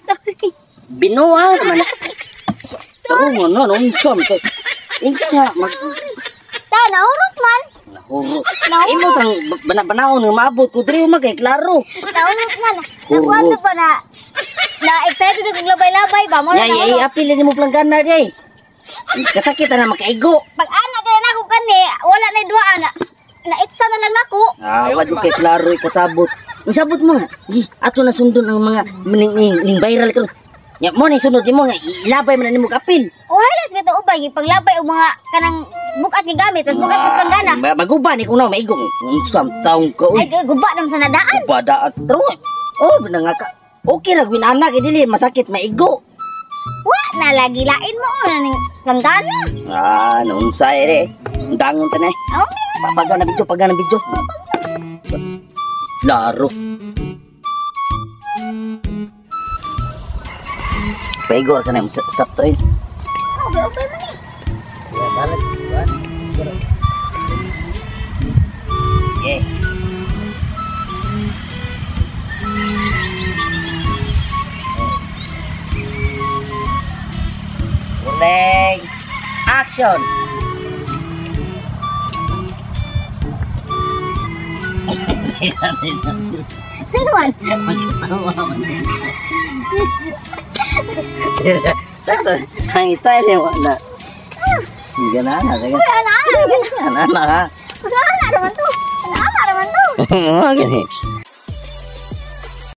Sorry. Binuha naman. Sorry. No, no, sorry. Ingka nga mag Ta nahurot man. Nahurot. Nahurot. Imo tang banaon nga maabot ko diri man kay klaro. Nahurot man. Nakuha Hurot. pa na na excited og labay-labay ba mo na Yay, ay nahurot. apil ni mo planggana day. Kasakit na makaigo. Pag ana kay nako kani, wala na duha ana. Na itsa na lang nako. Ah, wad kay klaro ikasabot. Ang sabot mo nga, gi ato na sundon ang mga ning viral karon. Nya mo ni sunod nimo nga ilabay man na nimo kapil. Ohay las bitaw ubay gipanglabay og mga kanang bukat nga gamit, tas bukat pas planggana. Maguba ni kuno maigo. Unsam taong ka Ay oy. guba naman sa nadaan. Guba daan. Tro. Oh, nga ka. Okay ra gwin anak dili masakit maigo. Wa na lagi lain mo na ning planggana. Ah, naunsa eh. Dangon ta na. Okay. Papaga na video, paga na video. Laro. Pagor ka na mo stop toys. Okay, okay man ni. Ya, balik. Okay. Rolling. Action. Sino man? Ang style niya wala. Hindi na na. Uy, ana ana. Ana na ha. Ana naman to. Ana naman to. Oo, gani.